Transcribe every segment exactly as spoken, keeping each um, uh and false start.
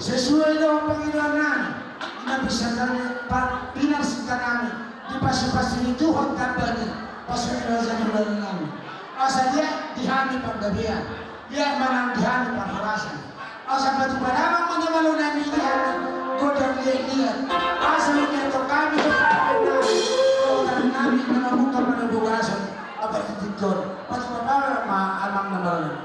Sesuai dohot pangidoan nami, na bisa nami pa-, pinarsinta nami, dipasupasu ni Tuhan tamba ni pasupasu ni raja ni hulahula nami. Asa dia di hami panggabean, dia manang di hami parhorasan. Asa patupa damang ma na malo nami dia, godang liat-liat. Asa hunianto hami dohot nami, dohot nami na mamungka manobogason. Apa di tingkon? Patupa damang ma amang na malo nami.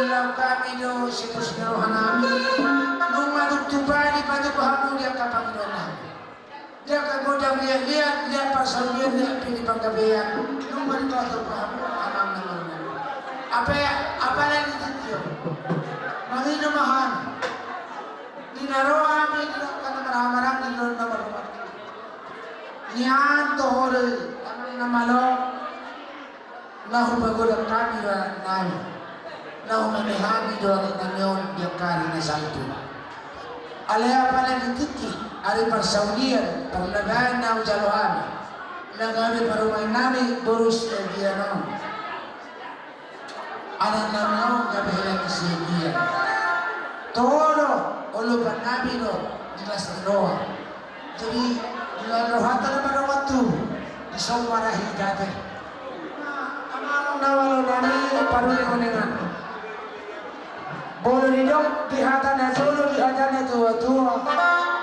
Laho hami do sipos ni roha nami, nunga tung tupa dipatupa hamu di angka pangidoan nami. Di angka godang liat-liat, liat parsaulian, liat pe di panggabean, nunga dipatupa hamu amang na malo nami. Apa, apala di tingki on. Mangido ma hami. Di na ro hami di angka na marhahamaranggi dohot na marhumatuatua. Nian toho do i amang na malo. Na hupagodang hami do anak nami, na humeme hami do anak nami on di angka ari na salpu. Alai apala di tingki ari parsaulian, parlebahan na hujalo hami, na gabe parumaen nami boru Siagian on. Anak nami on gabe hela ni Siagian. Toho do, olopan nami do di las ni roha. Jadi, di las ni rohanta na madongan tubu, dison ma ra hita ate. Amang na malo nami, parungunan. Molo didok di hata na jolo, di hata na tuatua,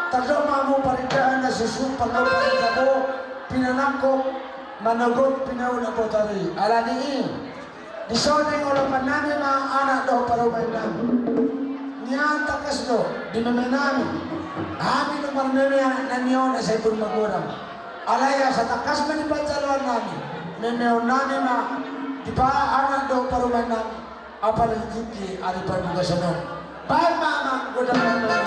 tardok ma hamu parindahan na suksuk, parlo parindahan, pinanangkok, manogot, pinaulak botari. Alani i. Dison do olopan nami ma anak dohot parumaen nami. Nian tangkas do di meme nami. Hami do marmeme anak nami on asa ibur magodang. Alai asa tangkas ma di panjaloan nami. Memeon nami ma di pa anak dohot parumaen nami. Apala di tingki ari parbugason on. Baen ma amang godang na malo.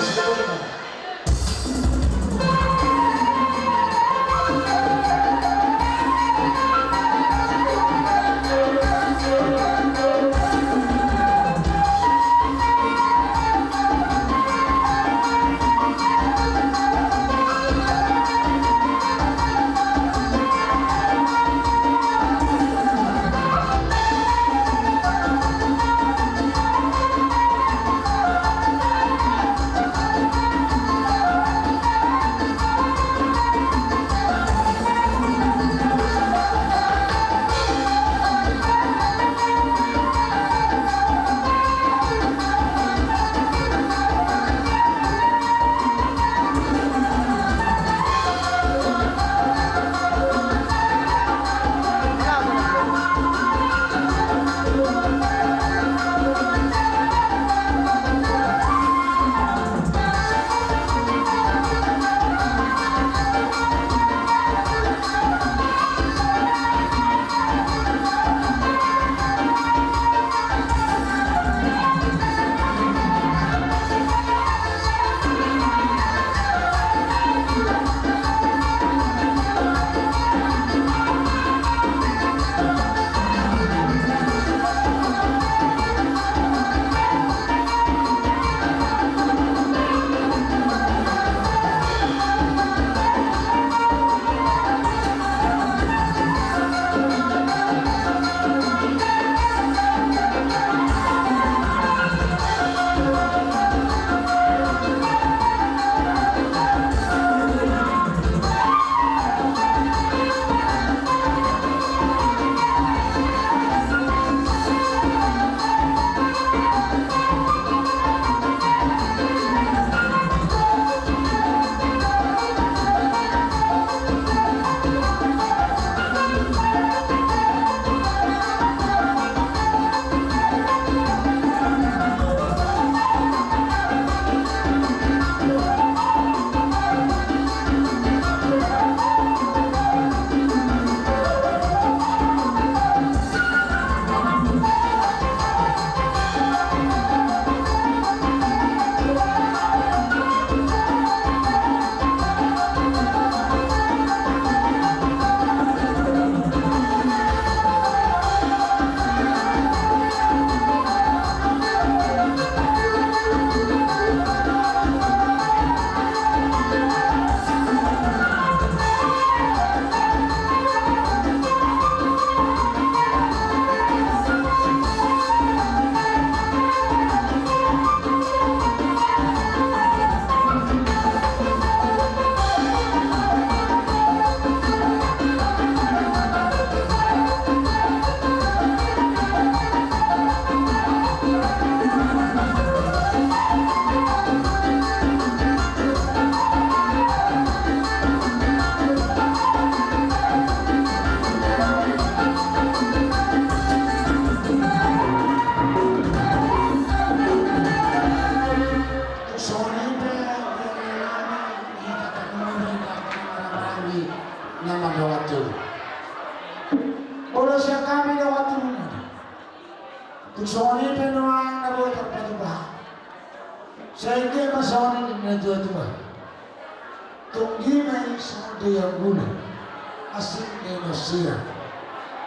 Na mandongani tubu. Molo sian hami dongan tubu nami, tung songon i pe nuaeng na boi tarpatupa. Sai anggiat ma songon i ninna natuatua. Tonggi ma i songon dia gulu, asing dia nosia.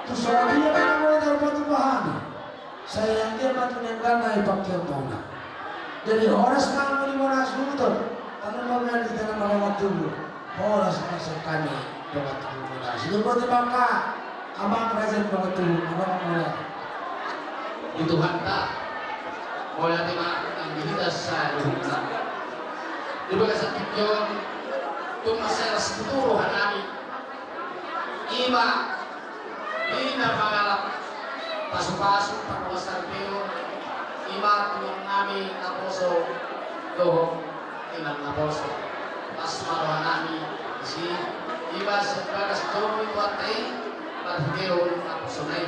Tung songon i pe na boi tarpatupa hami. Sai anggiat ma tu denggan na i pangkian muna. Jadi horas ma hamu di Monas Huta. Tano ma di tengah malam tubuh. Horas ma sian hami dongan tubu Monas. Itu berarti maka abang raja dongan tubu, abang mula. Di Tuhanta. Mauliate ma nang di hita saluhutna. Di bagasan tingki on, tung mansai las tu roha nami. Ima, ima mangalap pasupasu, pangalasan peo, ima tulang nami naposo dohot inang naposo. Las ma roha nami disi, ima sian bagas dohot tu atta i, marhitehon naposona i.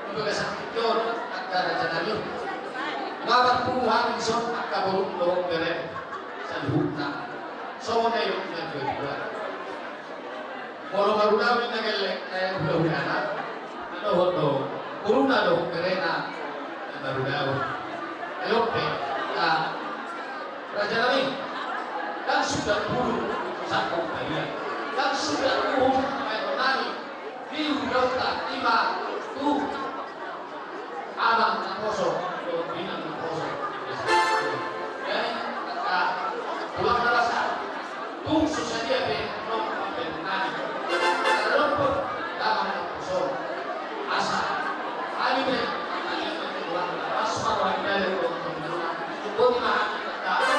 Di bagasan tingki on, angka raja nami, nga marpungu hami dison angka boru dohot bere saluhutna. Songon i do na dua dua. Molo marulaon ninna gelleng, eh, hulahulana, na dohot do boruna dohot berena na marulaon. Ayo pe, ah, raja nami, kan sudah dulu sangkut baria, kan sudah dulu, ayo nami, di hulahula, ima, tu. Abang naposo, dohot inang naposo. Jadi, angka tulang na basa, tung so sadia pe nang pambahenanna, asa lompot abang naposo. Asa hami pe, hami pe tulang na basa, marwahidale dohot tulang. Boti ma hami,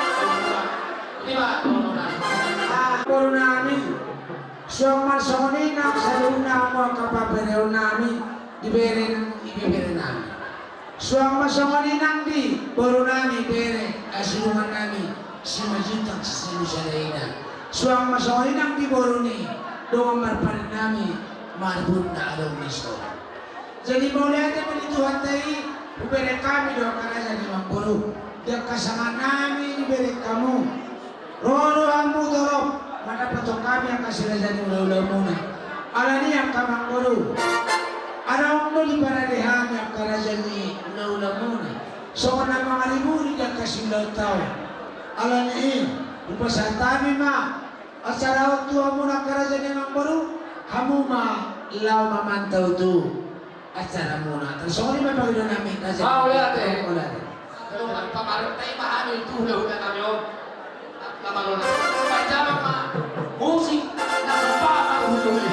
boti ma tulang. Ah, boru nami. Suang ma songon i nang saluhutna hamu angka pabereon nami, di bere nang ibebere nami. Suang ma songon i nang di boru nami bere, hasilongan nami, Simanjuntak Siselu Sadaina. Suang ma songon i nang di boru ni dongan marpadan nami, Marbun na adong dison. Jadi mauliate ma di Tuhanta i, hubereng hami do angka raja ni amangboru, di angka sanga nami dibereng hamu. Ro do hamu torop mandapothon hami angka siraja ni hulahula muna. Alani i angka amangboru, adong do diparade hami angka raja ni hulahula muna songon na mangariburi di angka siulaonta on. Alani i hupasahat hami ma acara on tu hamuna angka raja ni amangboru, hamu ma laho mamantau tu acara muna. Terus songon i ma pangidoan nami, raja. Mauliate. Mauliate. Adong pamarenta i ma hami tu hulahula nami on. Angka malona. Pajaman ma musik na sumpak ma hujung i.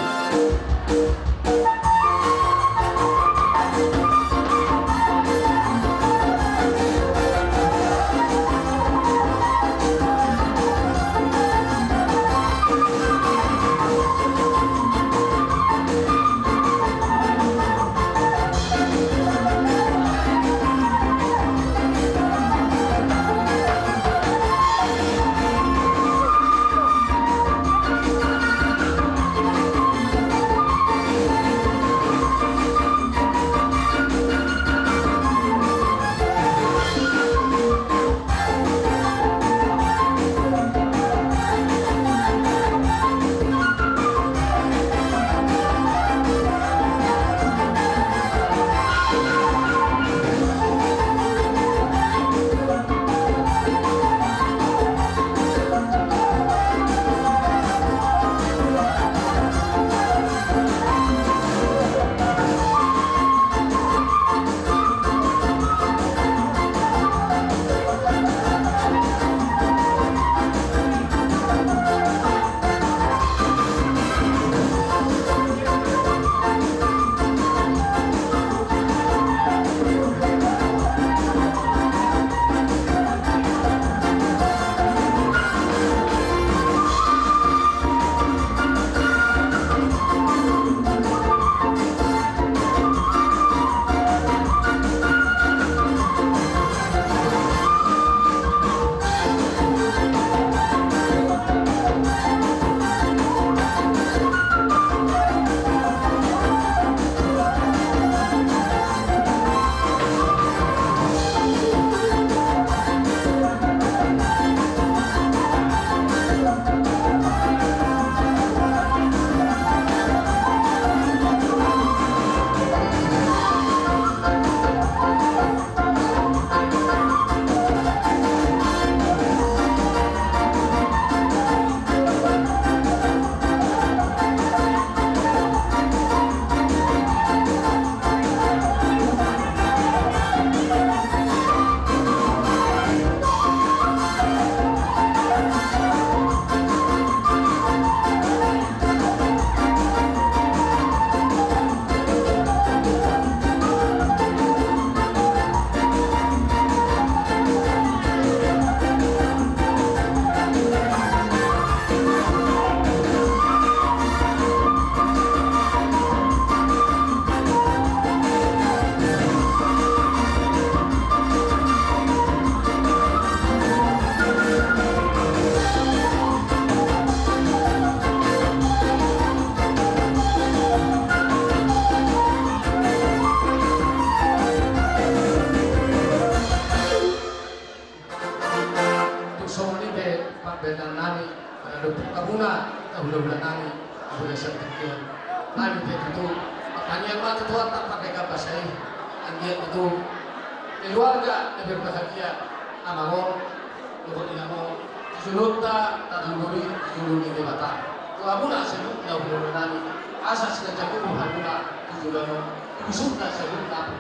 Hulahula nami, hulahula sandirian. Nami pe tutu, martangiang ma tu Tuhanta pake gambasa i. Anggiat tutu keluarga na berbahagia, amang on dohot inang on, tu jolonta, tarlumobi tu jolo ni Debata. Tu hamuna saluhutna hulahula nami, asa sian jabu ni hamuna tu joloan on, tu busukna saluhutna.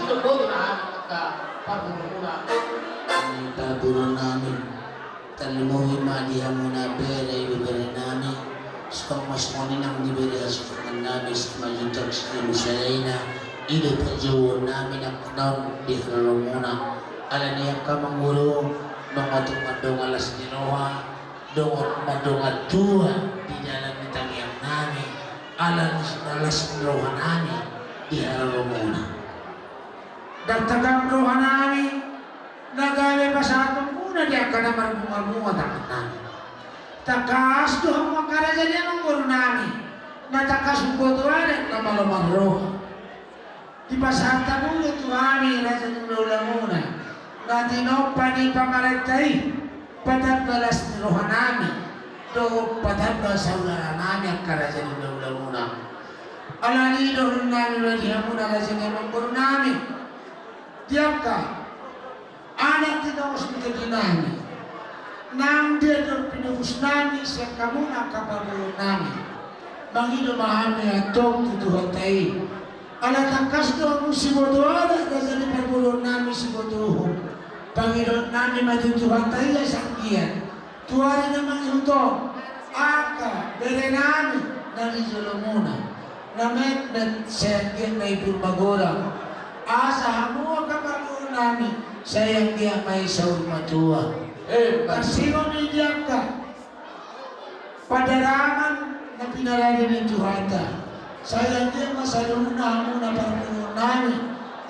Sidok boti ma hami angka parboruonmuna. Parboruon nami. Tarlumobi ma di hamuna bere, ibebere nami, songon ma songon i nang di bere hasuhuton nami, Simanjuntak Sijolosadaina, i do panjouon nami nangkinon di haroromuna. Alani i angka amangboru, nunga tung mandongan las ni roha, nunga tung mandongan tua di dalan ni tangiang nami, ala ni las ni roha nami di haroromuna. Ndang tagak roha nami na gabe pasahatonmuna di angka na marbunga-bunga tangan nami. Tangkas do hamu angka raja ni amangboru nami, na tangkas umboto adat na malo marroha. Dipasahat hamu do tu hami raja ni hulahulamuna, na tinompa ni pangarenta i, patamba las ni roha nami dohot patamba saudara nami angka raja ni hulahulamuna. Alani i dohonon nami ma di hamuna raja ni amangboru nami, di angka anak tinongos ni tondi nami, nang di andor pinobus nami sian hamuna angka parboruon nami. Mangido ma hami antong tu Tuhanta i, ala tangkas do hamu siboto adat raja ni parboruon nami siboto uhum. Pangidoan nami ma tu Tuhanta i asa anggiat tu ari na mangihut on, angka bere nami na di jolomuna na metmet sai anggiat ma i pur magodang, asa hamu angka parboruon nami sai anggiat ma i saur matua. Eh, tarsongon i di angka padarangan na pinarade ni Tuhanta, sai anggiat ma saluhutna hamuna parboruon nami,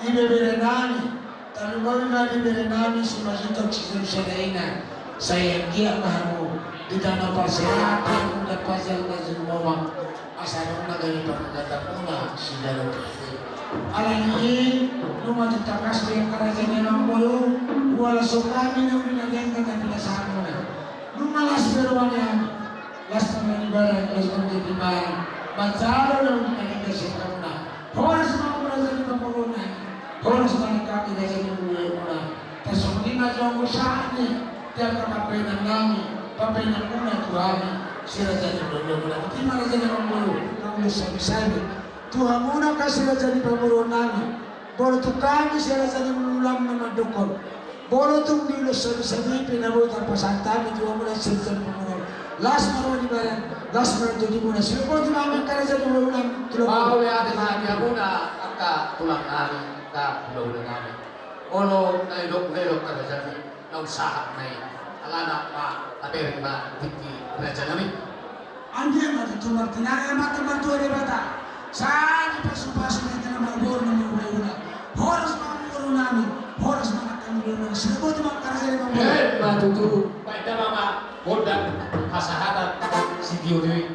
ibebere nami, tarlumobi ma di bere nami Simanjuntak Sijolosadaina, sai anggiat ma hamu di tano parsehat, hamu na pajal na jumoma, asa adong na gabe parhataponmuna sidalan pasti. Alani i, nunga tung tangkas di angka raja ni amangboru, hualas hami na uli na denggan na pinasahatmuna. Nunga las be roha ni hami, las ma roha ni badan, las ma roha ni badan, manjalo na uli na denggan sian hamuna. Horas ma hamu raja ni parboruon nami, horas ma nang hami raja ni parboruon nami. Tarsongon i ma jolo sahat ni di angka pambahenan nami, pambahenanmuna tu hami si raja ni parboruon nami. Boti ma raja ni amangboru, na ulos sabi-sabi tu hamuna angka si raja ni parboruon nami. Molo tung hami si raja ni hulahulam na mandokkon, molo tung di ulos sabi-sabi pe na boi tarpasahat hami tu hamuna si raja ni parboruon, las ma roha ni badan, las ma roha ni tondimuna. Sidok boti ma hami angka raja ni hulahulam. Tulang. Mauliate ma di hamuna angka tulang nami, angka hulahula nami. Molo na didok, na didok angka raja nami, na umsahat ma i. Alana ma, tabereng ma tingki raja nami. Anggiat ma tutu martinangi Amanta Martua Debata, sai dipasupasu ma hita na marboru na marhulahula. Horas ma hamu boru nami, horas ma nang hami boru nami. Sidok boti ma angka raja ni amangboru. Eh, ma tutu, baen damang ma gondang hasahatan sitio ni.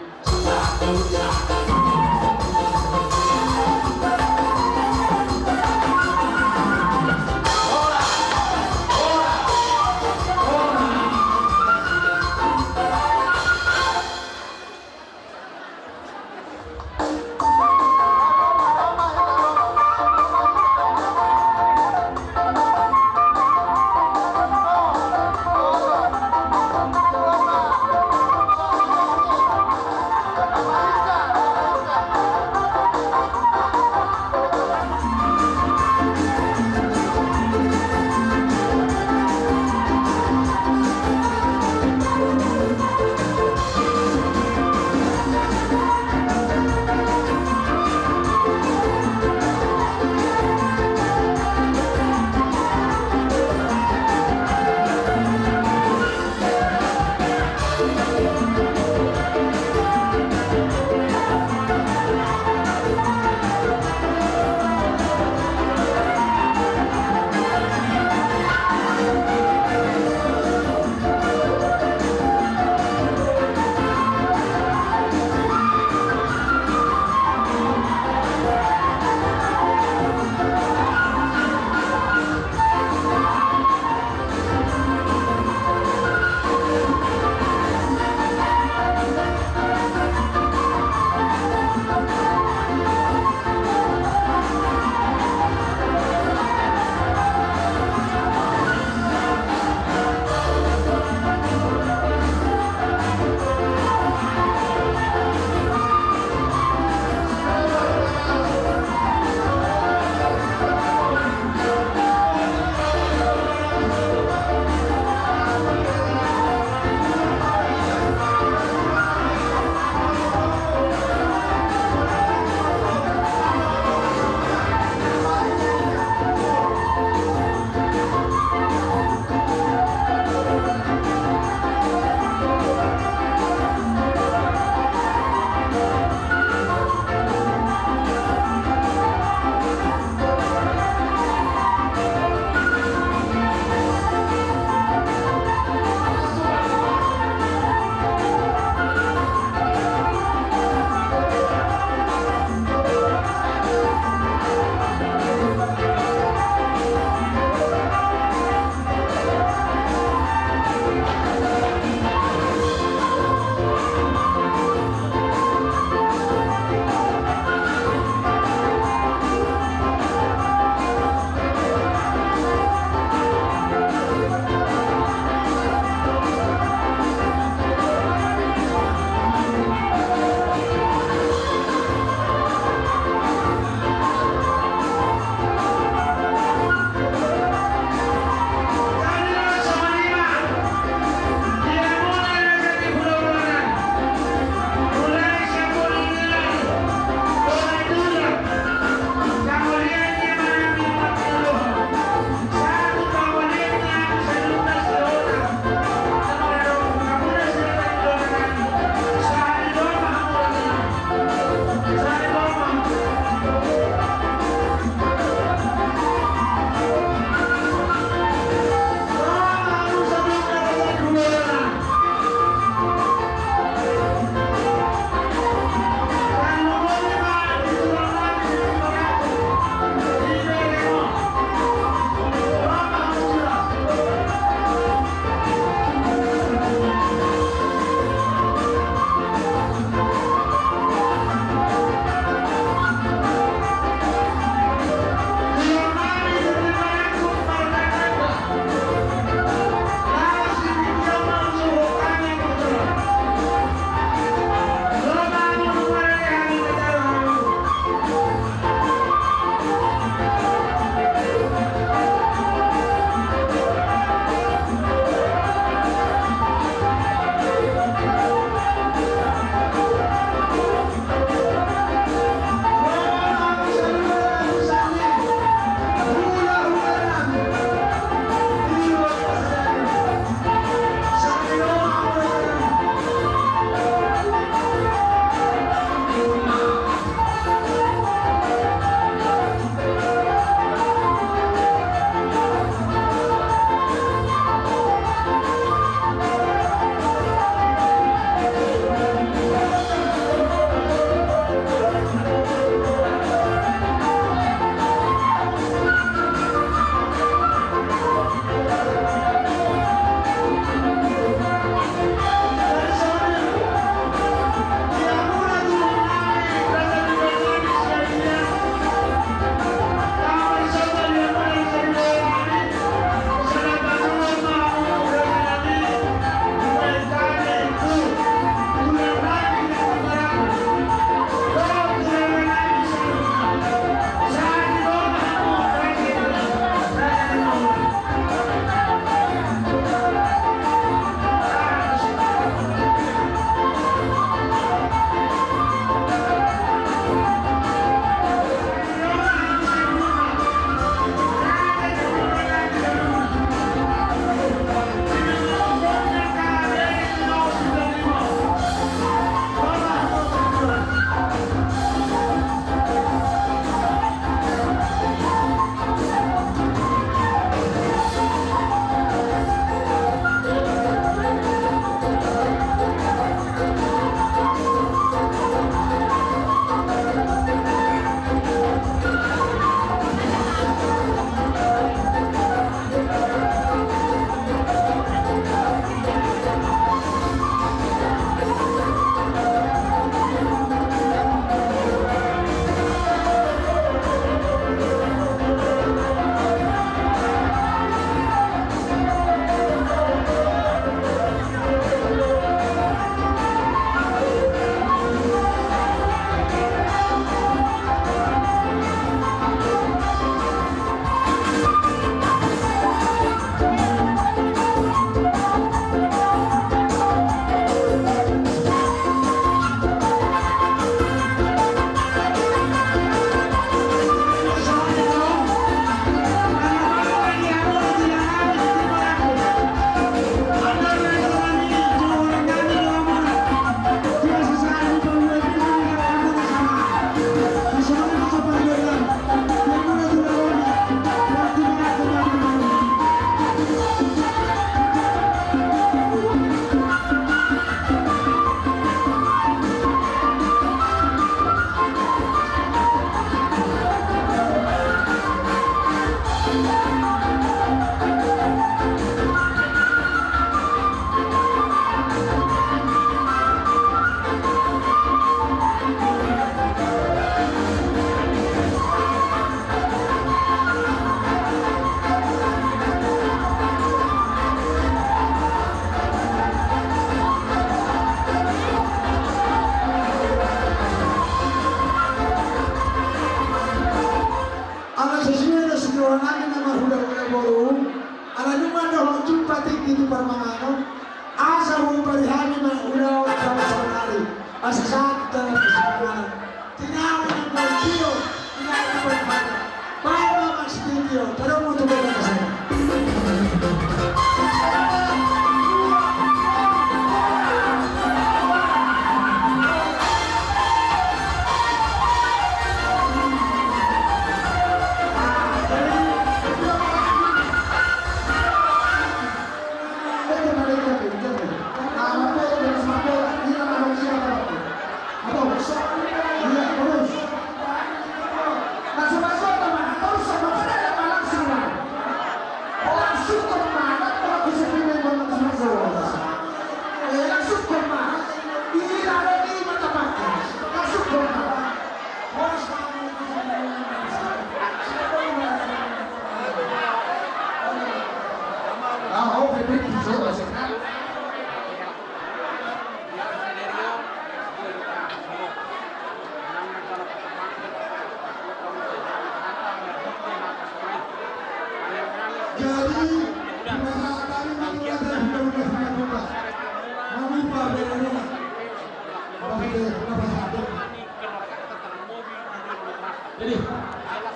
Jadi,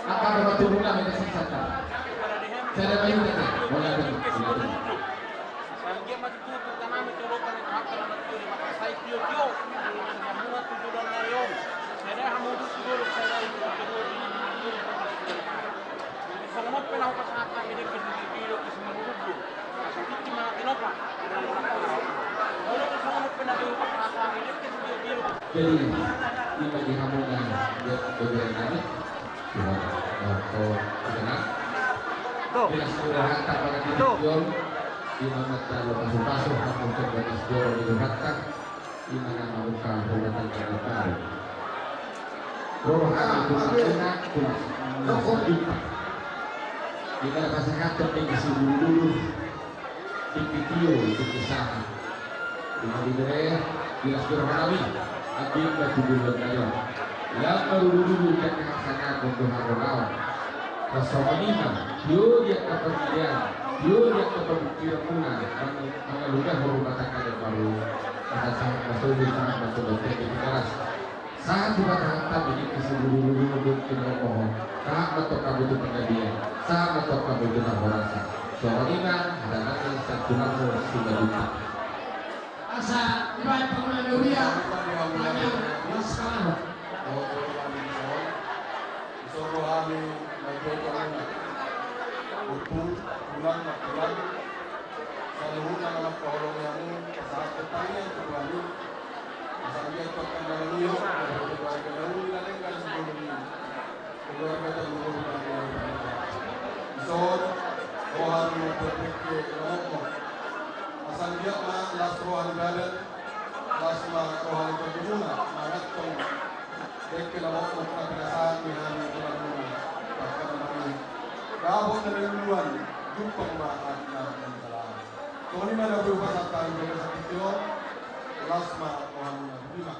angka dua turun lah, mereka sesat. Saya ada main, saya ada main. Sai tio-tio, sai hamuna tu jolo na on. Sai da hamu tu jolo, sai da i tu jolo. Songon on pe na hupasahat hami dengke sitio-tio, dengke simarurungurung. Asa tingki ma tinopa. Molo songon on pe na hupasahat hami dengke sitio-tio. Jadi, ima di hamuna, ya, ya, ya, ya. Tuhan, oh, oh, tuh. Bila sudah hantar pada titik jol, ima mata lo pasu-pasu, hantar untuk batas jol di Tuhan, ima nama buka rumah tangga baru. Roha itu makna, roha kita. Kita pasahat untuk dengke sitio-tio. Tingki tio, tingki sahat. Ima dibere, bilas joro hanami, ambing batu bulan dayo. Lam maruru-ruru jaka hasangapon do haroro. Pasongon ima, tio di angka pardian, tio di angka pabungkiranmuna, mangalugahon rumah tangga na baru. Asa sahat ma sobi, sahat ma sobi, tingki keras. Sahat tu hata-hata di dengke sitio-tio, dengke na omohon. Sahat ma tu angka boru panggabean. Sahat ma tu angka boru na horas. Songon i ma hata-hata ni Santulanmu Simanjuntak. Asa dibaen pangula ni huria. Panjang, mas kalaro. Ison rohami na jolo. Upu, tulang, tulang. Saluhutna na mangkaholongi hamu, pasahat tangiang tu Tuhan i. Asa anggiat tu angka na lalo i, keluarga na uli na denggan sebelum i. Keluarga na uli na denggan. Ison, roha ni pepeke na mokmok. Asa anggiat ma las roha ni badan, las ma roha ni pangkubuna, manganhon dengke na mokmok na pinasahat ni hami tulang muna. Bahkan na mani dapot na niuluan, jumpang ma hami na manjalang. Songon i ma na boi hupasahat hami, las ma rohamuna. Ima.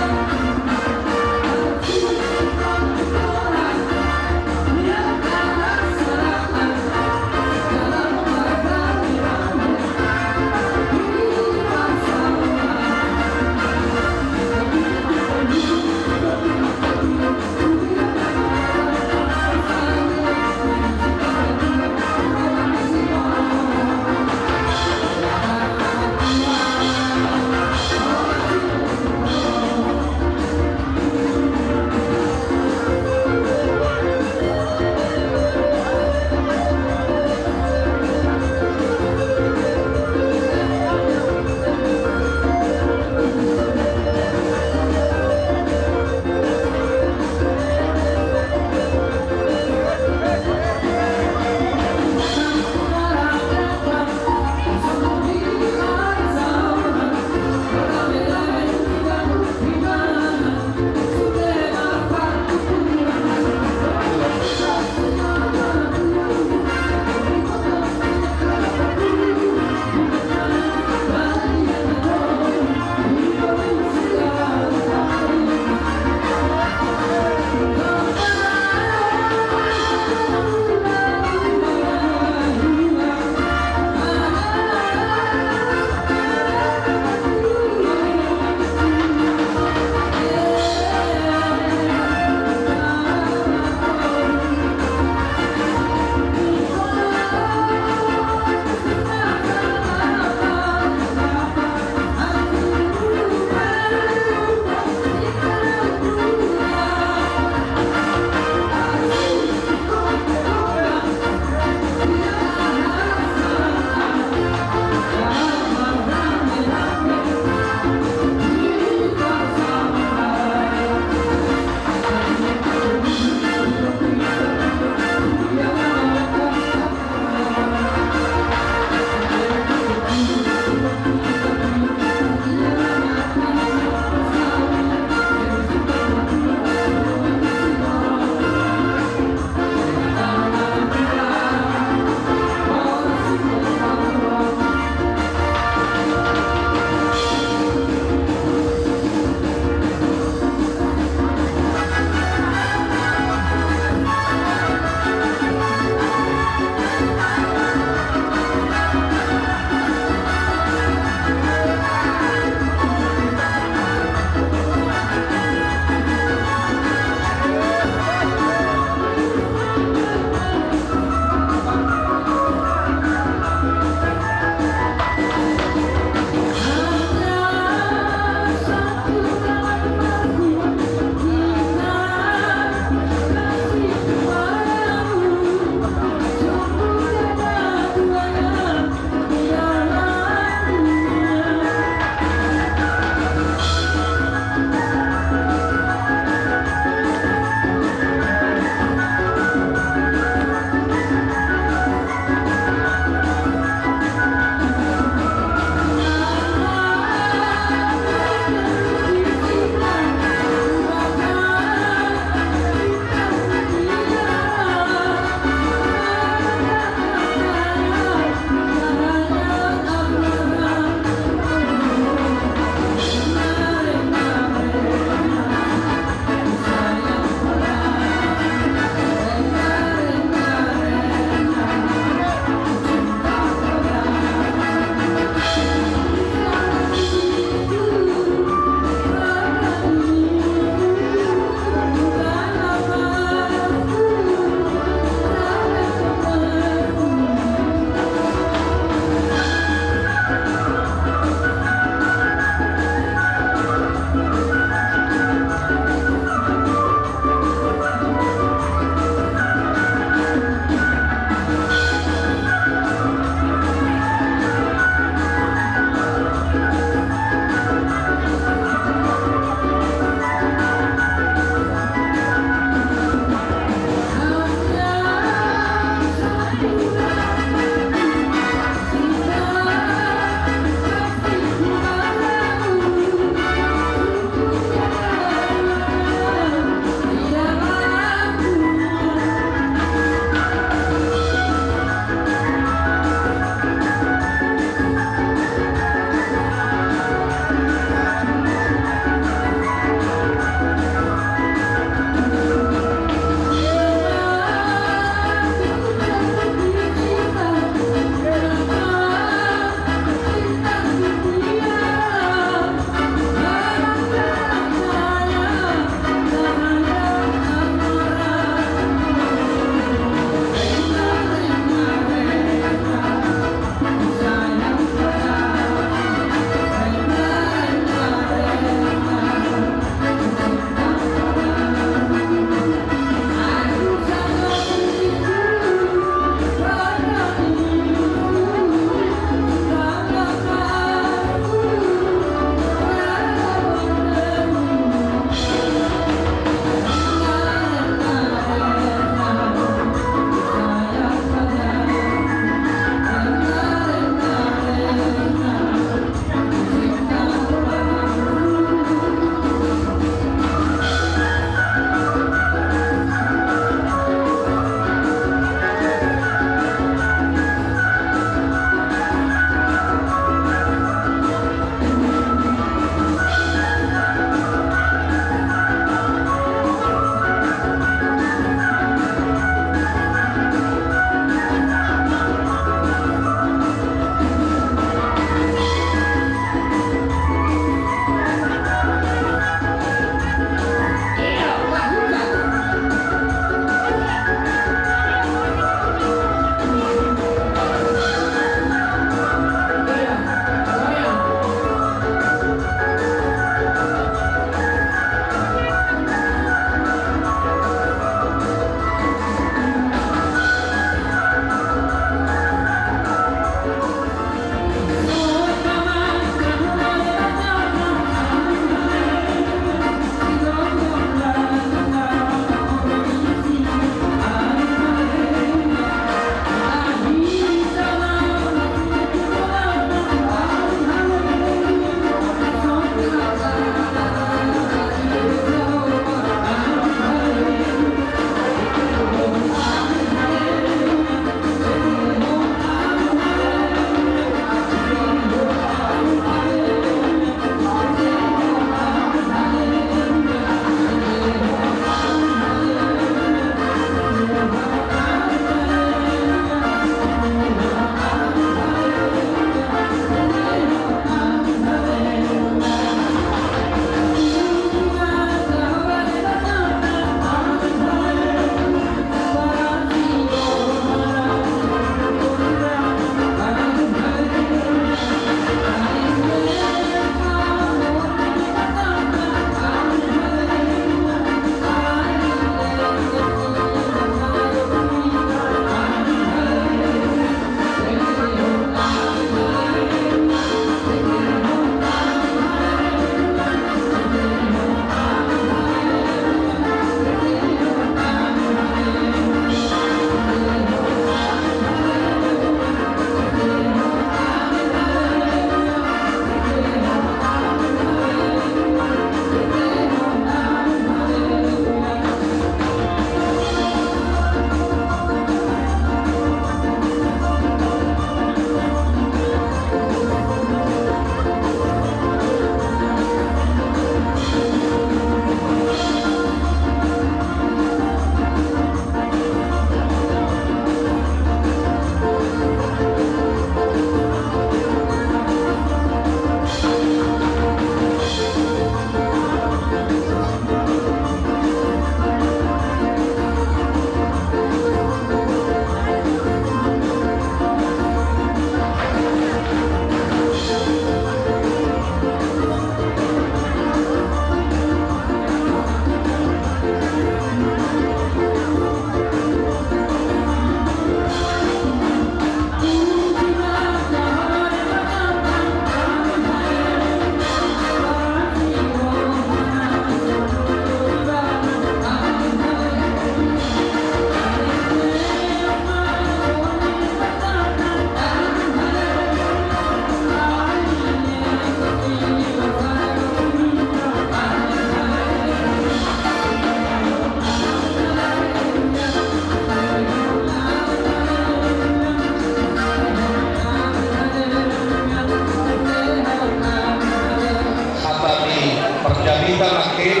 Hita nangkin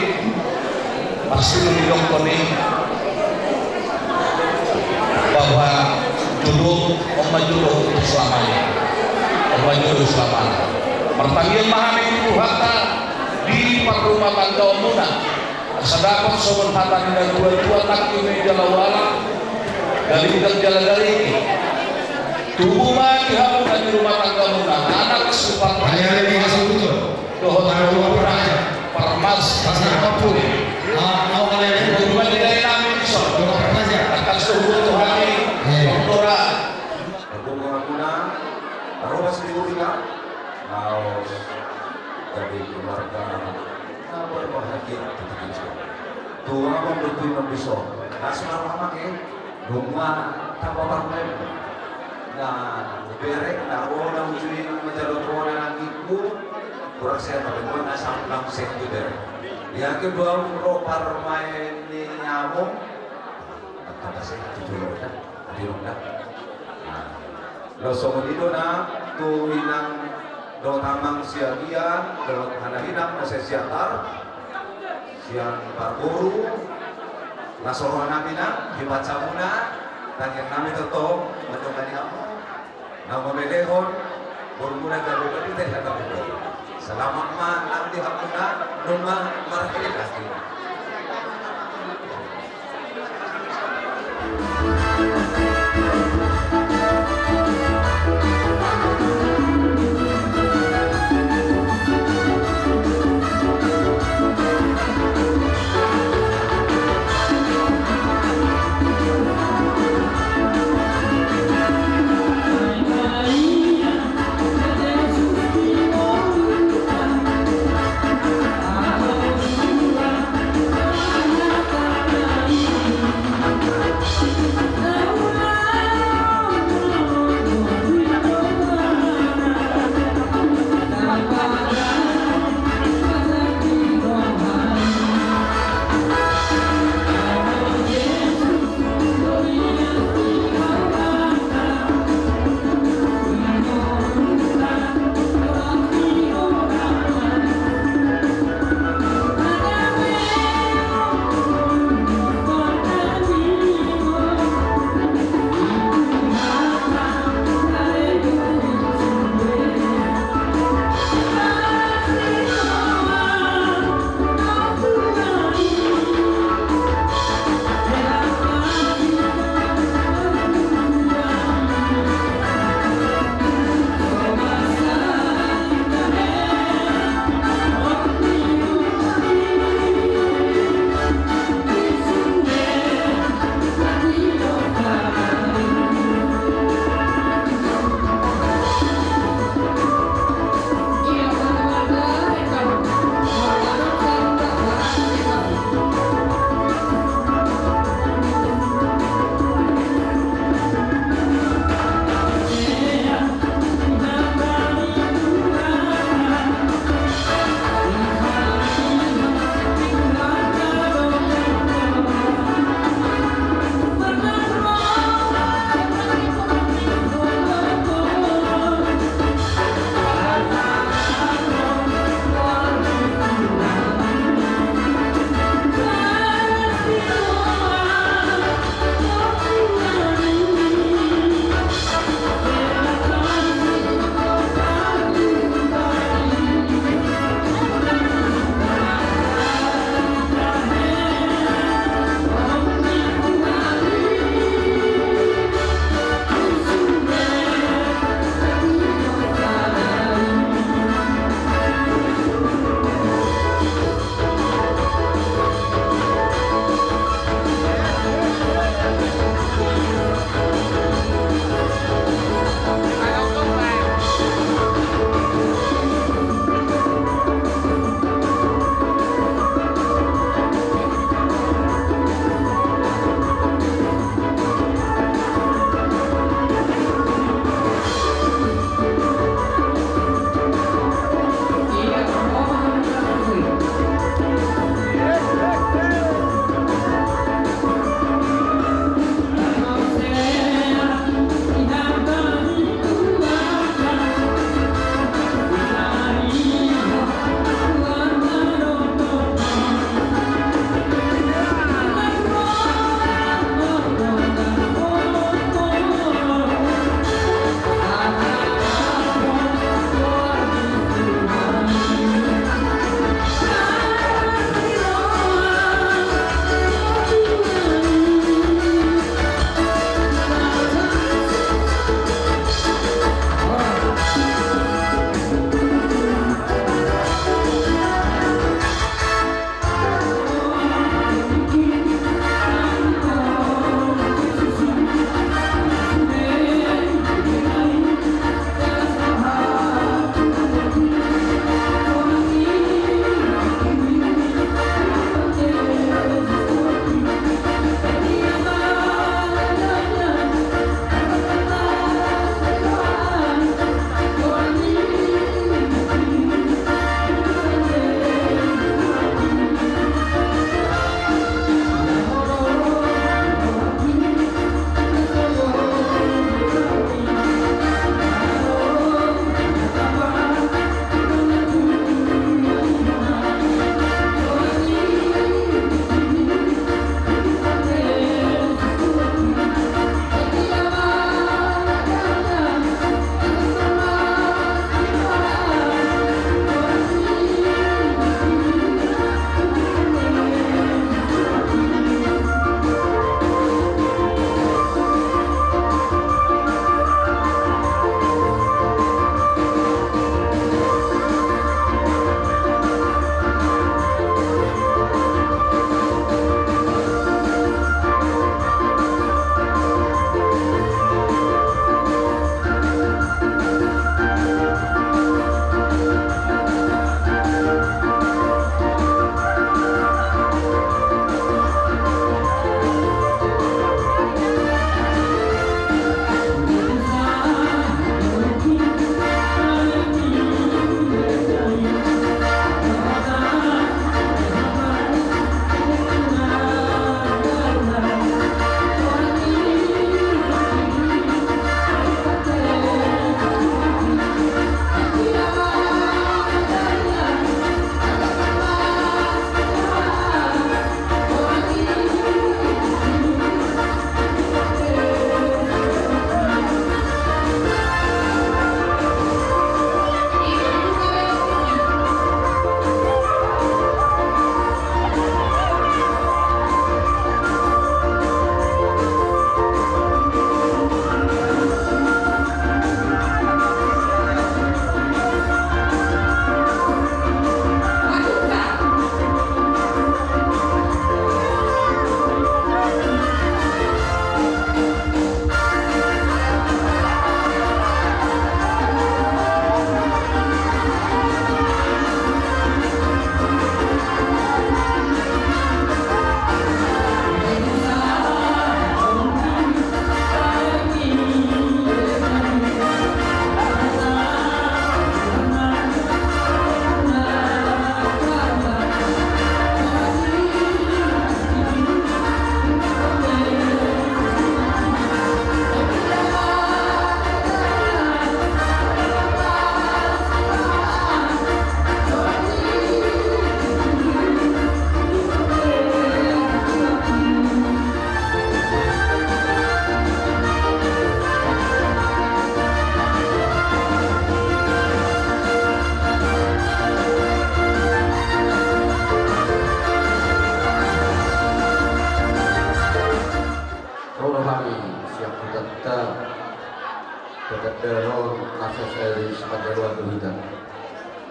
pasti mendok koni bahwa jodoh, on ma jodoh untuk selamanya. On ma jodoh selamanya. Martangiang ma hami tu Tuhanta di parrumatanggaonmuna. Asa dapot songon hata ni natuatua, tangki meja laho ala, galinggang jala gariki. Tubu ma di hamuna di rumah tanggamuna anak supat. Hanya ada di hasil betul. Dohot parpura, parmas, pasar apapun. Ah, au kalian yang berubah di daerah kami di sana. Dohot parpras ya. Akan suhu tu kami. Iya. Parpura. Parpura muna, parpura sendiri juga. Laos jadi keluarga. Nah, berbahagia. Tuhan membantu Nabi Sol. Nah, selamat makan. Nunga tamba parmen. Na bere, na ro na uju i manjalo ro na nangkiku. Kurang sehat, tapi gua na sam lam sehat di bere. Yang kedua, ro parmaen ni nyamuk. Tamba sehat tu jolo da. Di rumah da. Nah. Laos songon i do na tu inang dohot amang sian ia, dohot hanahinang na sian Siantar, sian parboru, na so roha nami na, di baca muna, tangiang nami tongtong, mandongani hamu, na mamelehon, boru muna gabe bani teh na gabe boru. Selamat ma nang di hamuna, nunga marhite.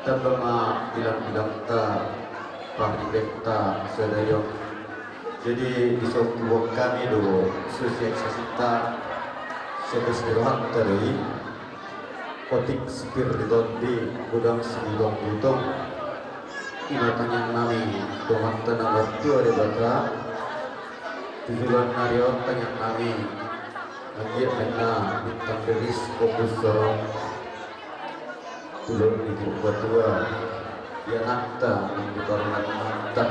Tamba ma bilang-bilangta, paribenta sadari on. Jadi, dison huboan hami do sosialisasinta sian las ni rohanta do i. Otik sipir ni tondi, godang sibutong-butong. I ma tangiang nami tu Amanta na martua Debata. Tu joloan ni ari on tangiang nami, anggiat ma ninna bintang riris ombus sorong tu dolok ni Purbatua, di anakta nang di parumaenta.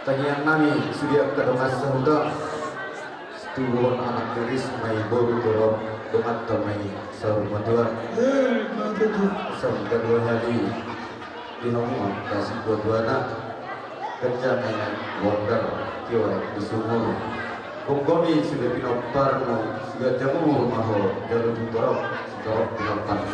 Tangiang nami sude angka dongan sahuta, situbuhon anak riris ma i boru torop, donganta ma i saur matua. Saur matua hali. Di hamu ma angka situatuana, ganjang ma i bondar, tio aek di sumur. Gomgomi sude pinomparmu, siganjang umur ma ho jalo tu torop, sitorop pinomparmu.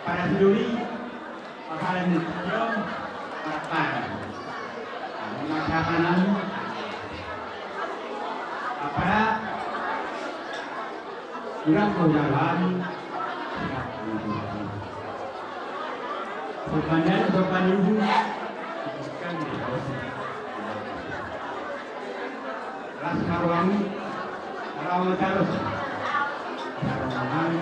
Pada sidoli, pahala ni tion, pahala. Pahala. Pahala. Urang mau jalan. Sepanjang, sepanjang. Las Marwami, rawa taros. Rawa Marwami.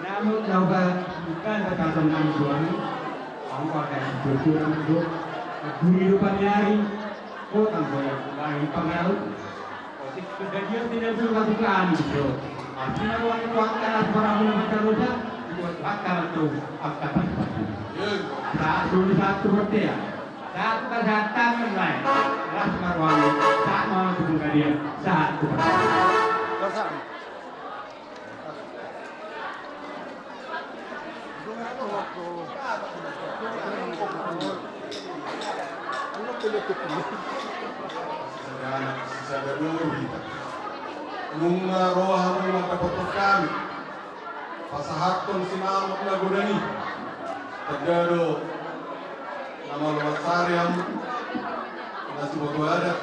Namun na huba bukan berkasong nang suami. Aku akan jujur nang do. Guri do paniari. Kota goyang bagi pangaruh. Otik kejadian tidak berlaku kami do. Artinya ruang itu angka las Marwami na baca roja. Buat bakal tu angka pasti. Satu satu bertia. Satu kesehatan yang lain. Las Marwami. Sama untuk kejadian. Satu. Sisada boru hita. Nunga roha nunga dapothon hami pasahathon sinamot na godang i. Tanda do na malo mansari hamu na siboto adat,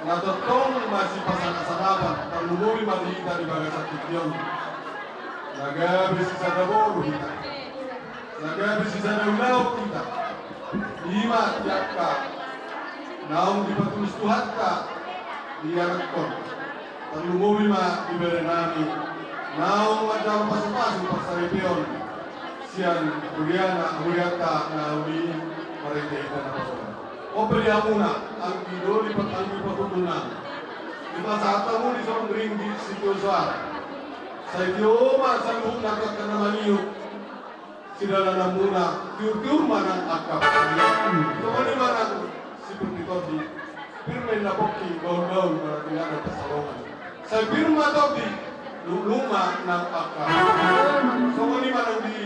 na tongtong masipasangap-sangapan, tarlumobi ma di hita di bagasan tingki on. Na gabe sisada boru hita. Na gabe sisada ulaon hita, i ma di angka naung dipatulus Tuhanta di anakhon. Tarlumobi ma di berenami naung manjalo pasupasu parsaripeon sian huriana, hurianta na uli i marhitehite naposo on. On pe di hamuna anggi doli, anggi parhundulnami, dipasahat hamu di son ringgit sitio soara. Sai tio ma saluhutna angka na mangihut sidalananmuna, tiur-tiur ma nang angka pangihut. Songon i ma nang si Pir ni Tondi, pir ma inna pongki, gaol-gaol ma na di ladang pansalongan. Sai pir ma Tondi, luhut-luhut ma nang angka. Songon i ma nang di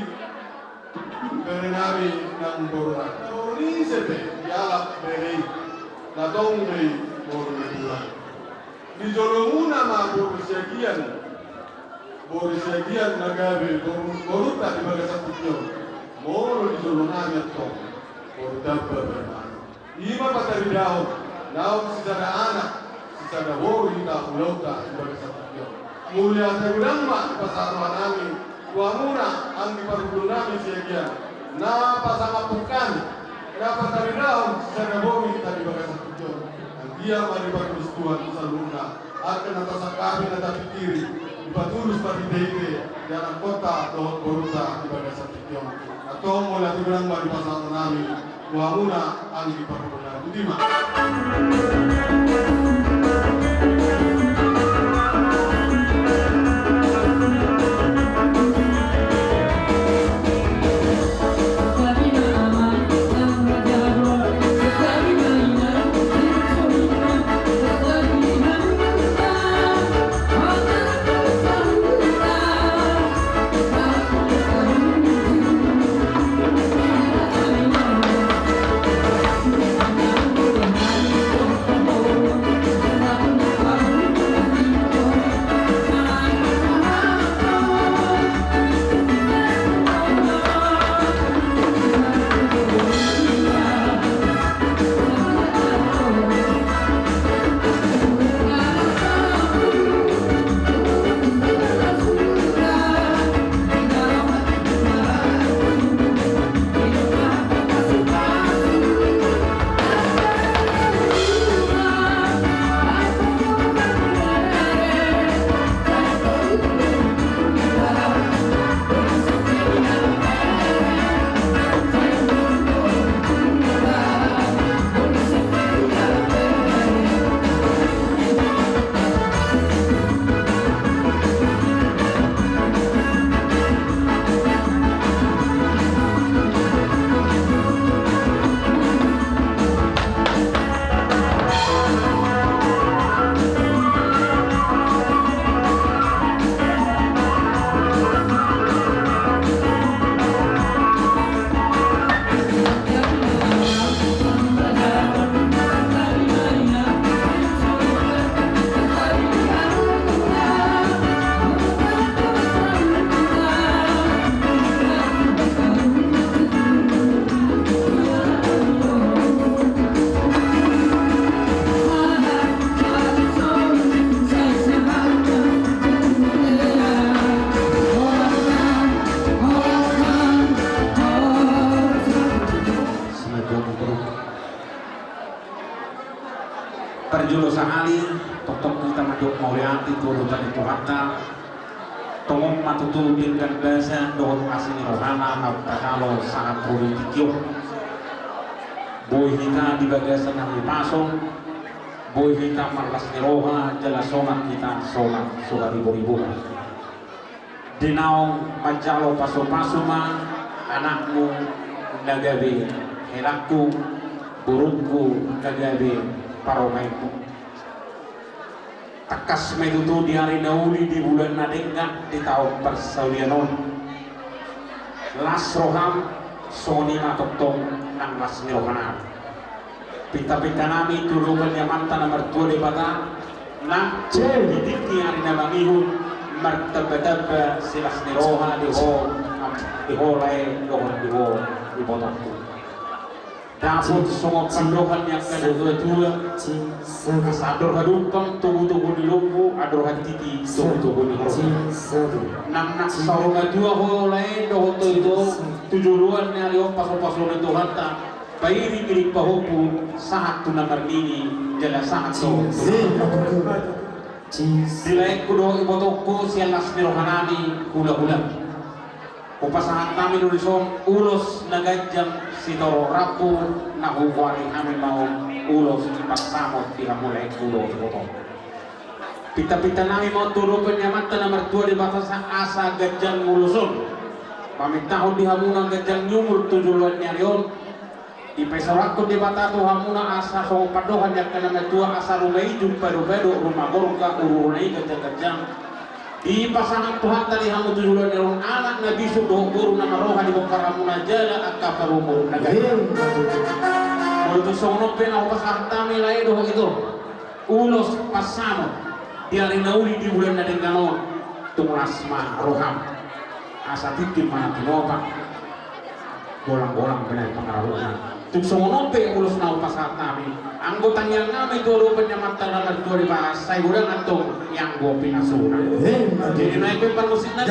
berenami nang boruna. Boru ni ise pe dialap bere i, na tong do i boru ni Tuhan. Di jolomuna ma boru Siagian, boru Siagian na gabe boru, borunta di bagasan tingki on. Molo di jolonami antong, boru Damba ma i. I ma pataridahon naung sisada anak, sisada boru hita ulaonta di bagasan tingki on. Mauliate godang ma dipasahat rohanami tu hamuna anggi parhundulnami Siagian, na pasangaphon hami, na pataridahon sisada boru hita di bagasan tingki on. Anggiat ma dipatulus Tuhan saluhutna angka na tasangkapi, na tapingkiri, dipatulus marhitehite di anakkonta dohot borunta di bagasan tingki on. Antong mauliate godang ma dipasahat rohanami tu hamuna anggi parhundulnami. Botima. Parjolo sahali, tongtong hita mandok mauliate tu adopan ni Tuhanta. Tongon ma tutu denggan basa dohot asi ni rohana na tajalo sahat ro di tingki on. Boi hita di bagasan hahipason, boi hita marlas ni roha jala sonang hita sonang so haribo-riboan. Di naung manjalo pasupasu ma anakmu na gabe helangku, borungku na gabe parumaenku. Tangkas ma i tutu di ari na uli, di bulan na denggan, di taon parsaulian on. Las roham, songon i ma tongtong nang las ni rohanami. Pinta-pintanami tu adopan ni Amanta na martua Debata, nang jadi tingki ari na mangihut, martamba-tamba silas ni roha di ho, di ho lae dohot di ho ibotongku. Dapot songon pandohan ni angka na tuatua. Asa andor hadumpang togutogu ni lombu, andor hatiti togutogu ni horbo. Nang na saur matua ho lae dohot ito, tu joloan ni ari on pasupasu ni Tuhanta, pairingiring pahompu, sahat tu na marnini, jala sahat tu. Di laengku dohot ibotongku sian las ni rohanami hulahula. Hupasahat hami do dison ulos na ganjang sitorop rambu na hugoari hami ma on ulos pansamot di hamu laengku dohot ibotongku. Pintapintanami ma on tu adopan ni Amanta na martua Debata asa ganjang ulos on. Pamintahon di hamuna ganjang ni umur tu joloan ni ari on. Dipasaorhon Debata tu hamuna asa songon pandohan ni angka na matua asa ruma i jumpairumpairu, ruma gorga uruuruna i ganjangganjang. Dipasahat Tuhanta di hamu tu joloan ni ari on anak na bisuk dohot boru na marroha dibongkar hamuna jala angka parumur na ganjang. Molo tung songon on pe na hupasahat hami lae dohot ito. Ulos pansamot di ari na uli di bulan na denggan on, tung las ma roham. Asa tingki ma na tinopa. Golanggolang pe na i pangarahutna. Tung songon on pe ulos na hupasahat hami. Anggo tangiang nami tu adopan ni Amanta na martua Debata sai godang antong ianggo pinasuna. Jadi na i pe parmusik nami.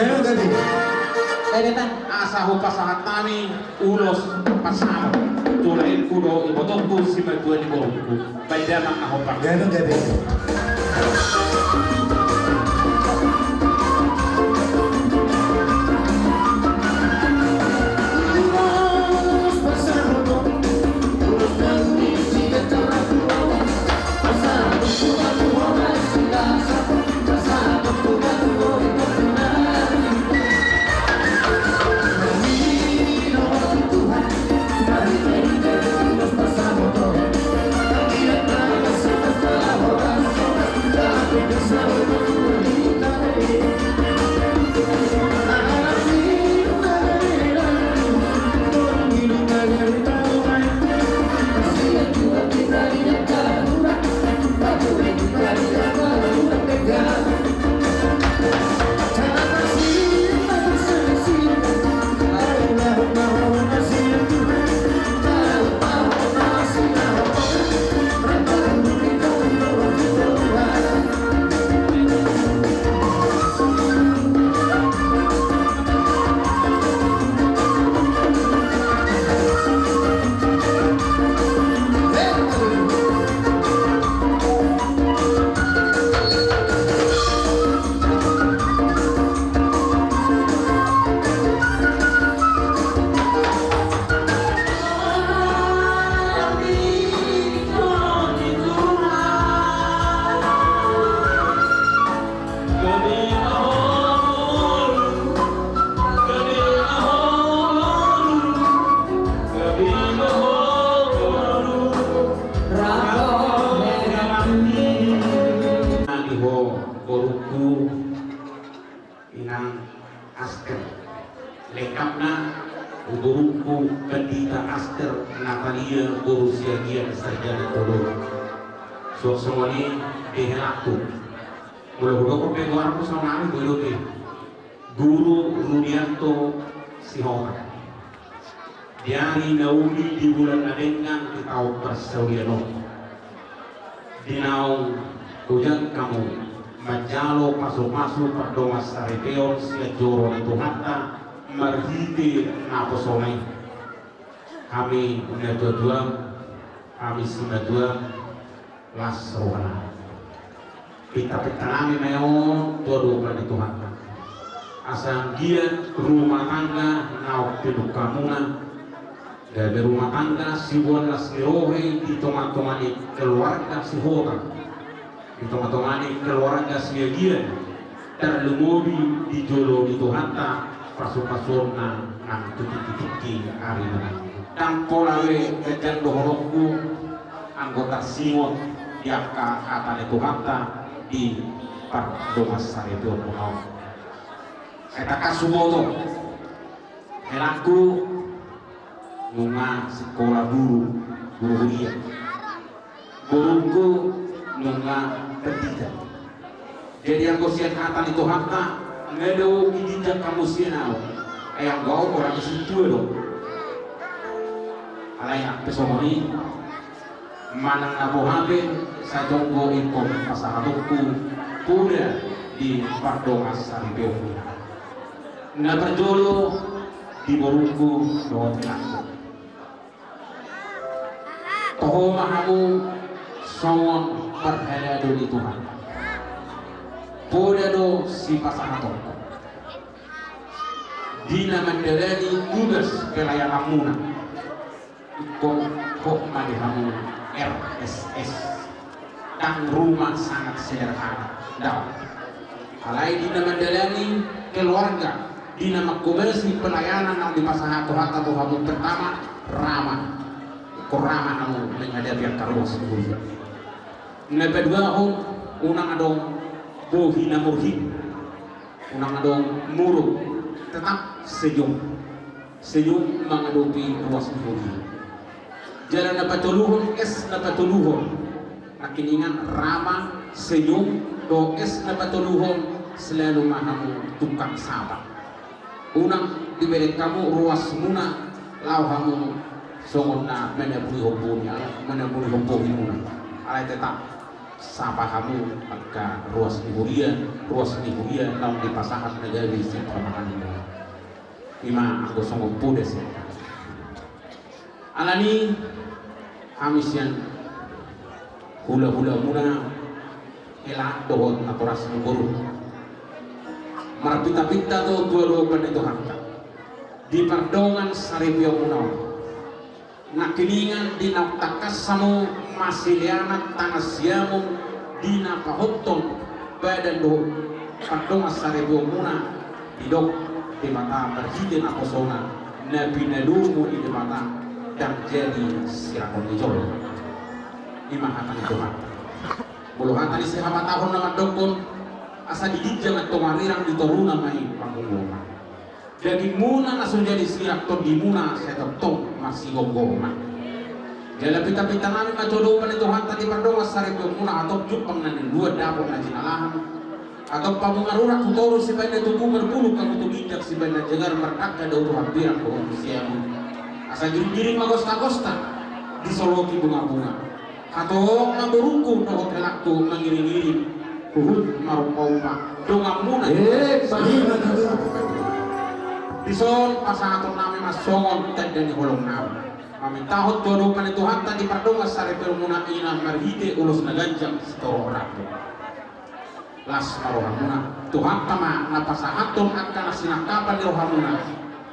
Asa hupasahat hami. Ulos pansamot tu laengku dohot ibotongku simatua ni borungku. Baen damang na hombar. Gabe, gabe. Nadi ho, borungku, Inang Aster. Lengkapna, borungku Pandita Aster Natalia boru Siagian sarjana teologi. Suang songon i di helangku. Molo hudok pe goarmu sonari bodoh. Guru Rudianto Sihotang. Di ari na uli di bulan na denggan di taon parsaulian on. Di naung hujang hamu manjalo pasupasu pardongansaripeon sian joro ni Tuhanta marhite naposona i. Hami natuatuam, hami simatuam, las rohana. Pintapintanami ma on tu adopan ni Tuhanta. Asa anggiat rumah tangga naung pinungkamuna, gabe rumah tangga siboan las ni roha i di tongatonga ni keluarga Sihotang, di tongatonga ni keluarga Siagian, tarlumobi di jolo ni Tuhanta pasupasuonna nang tu tingkitingki ari na. Ndang pola be ganjang dohononku anggo tarsingot di angka hata ni Tuhanta di pardongansaripeon on. Ai tangkas huboto, helangku nunga sikola guru, guru huria. Borungku nunga pandita. Jadi anggo sian hata ni Tuhanta, nga dao idinjak hamu sian ahu. Ai anggo ahu orang sintua do. Alai angka songon i, manang na boha pe, sai tonggo ingkon pasahatonku poda di pardongansaripeon. Na parjolo di borungku dohot inangku. Toho ma hamu songon parhalado ni Tuhan. Poda do sipasahatonku di na mandalani tugas pelayananmuna. Ingkon hot ma di hamu R S S. Dang rumah sangat sederhana. Dang. Alai di na mandalani keluarga, di na manghobasi pelayanan naung dipasahat Tuhanta tu hamu, pertama, ramah. Ingkon ramah hamu menghadapi angka ruas ni huria. Na paduahon, unang adong bohi na murhit. Unang adong muruk, tetap senyum. Senyum mangadopi ruas ni huria. Jala na patoluhon, S na patoluhon. Nangkiningan, ramah, senyum, dohot S na patoluhon, selalu ma hamu tukang sapa. Unang dibereng hamu ruasmuna, laho hamu songon na manaburihon bohi, manaburihon bohimuna. Alai tetap sapa hamu angka ruas ni huria, ruas ni huria naung dipasahat na gabe sian pamangan i. I ma anggo songon poda sian. Alani hami sian hulahulamuna hela dohot natorasmu boru, marpitapita do tu adopan ni Tuhanta di pardongansaripeonmuna on. Nangkiningan di naung tangkas hamu masilean tangan siamun di na pahothon badan dohot pardongansaripeonmuna, didok Debata marhite naposona, na pinadomu ni Debata ndang jadi siranon ni jolma. I ma hata ni Tuhan. Molo hata ni sihabatahon na mandokkon, asa di ginjang antong arirang, di toruna ma i panggomgoman. Dagingmuna na so jadi sirang, tondimuna sai tongtong marsigomgoman. Jala pitapita nami ma tu adopan ni Tuhanta di pardongansaripeonmuna, hatop jumpang na niuluan, dapot na jinalahan, hatop hamu marurat tu toru sibaen na tubu, marbulung hamu tu ginjang sibaen na jagar, mardangka do tu hambirang dohot tu siamun. Asa giringgiring ma gostagosta disoloki bungabunga. Hatop ma borungku dohot helangku mangiringiring huhut marumpaumpa donganmuna. Eh, pahina tutu. Dison pasahaton nami ma songon tanda ni holong nami. Mamintahon tu adopan ni Tuhanta di pardongansaripeonmuna i na marhite ulos na ganjang sitorop rambu. Las ma rohamuna. Tuhanta ma na pasahathon angka na sinangkapan ni rohamuna.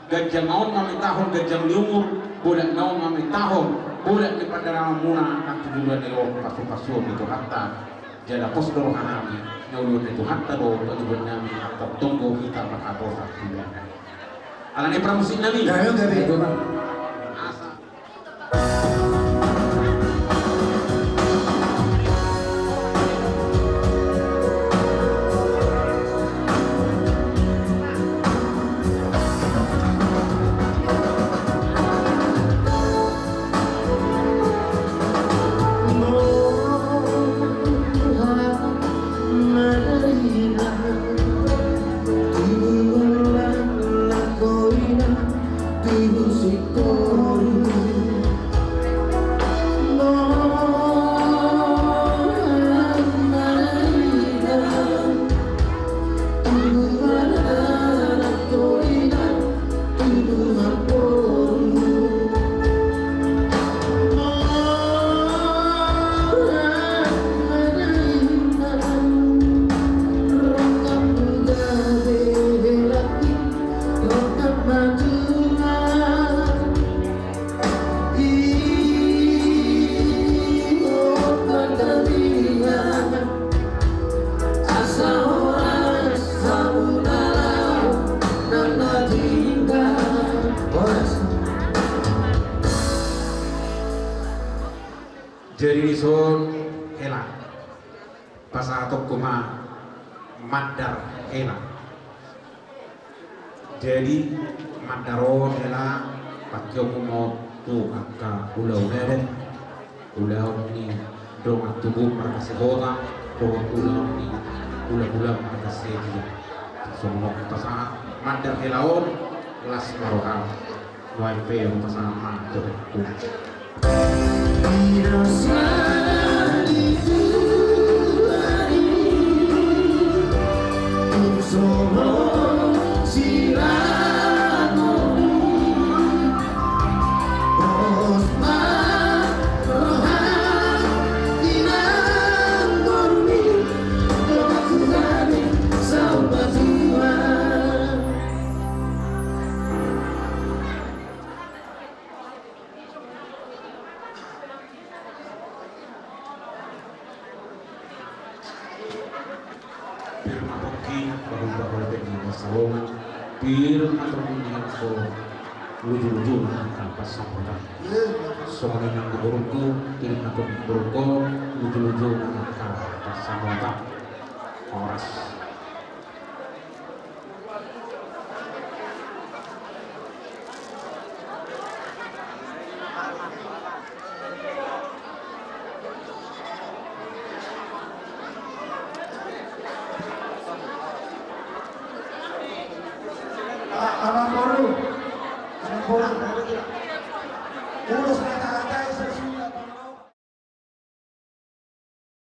Ganjang na on mamintahon ganjang ni umur, bolak na on mamintahon bolak ni pandalanganmuna, nang tu joloan ni on pasupasuon ni Tuhanta. Jala pos do roha nami, na uluan ni Tuhanta do pangidoan nami, antong tonggo hita marhatosan tu Ibana. Alani pramusik nami. Gabe, gabe. Asa. Jadi dison hela pasahatonku ma mandar hela. Jadi mandar on hela pangkeonmu ma on tu angka ulaon adat, ulaon ni dongan tubu marga Sihotang dohot ulaon ni hulahula marga Siagian. Songon on pasahat mandar hela on, las ma roham. Wai pe, pasangan mantu. Pir ma pongki, pahompu-pahompu ni angka saongan, pir ma tongkin ni angka lujuluju na angka pansamotan. Songon i nang di borungku, pir ma tongkin borungku, lujuluju na angka pansamotan. Horas.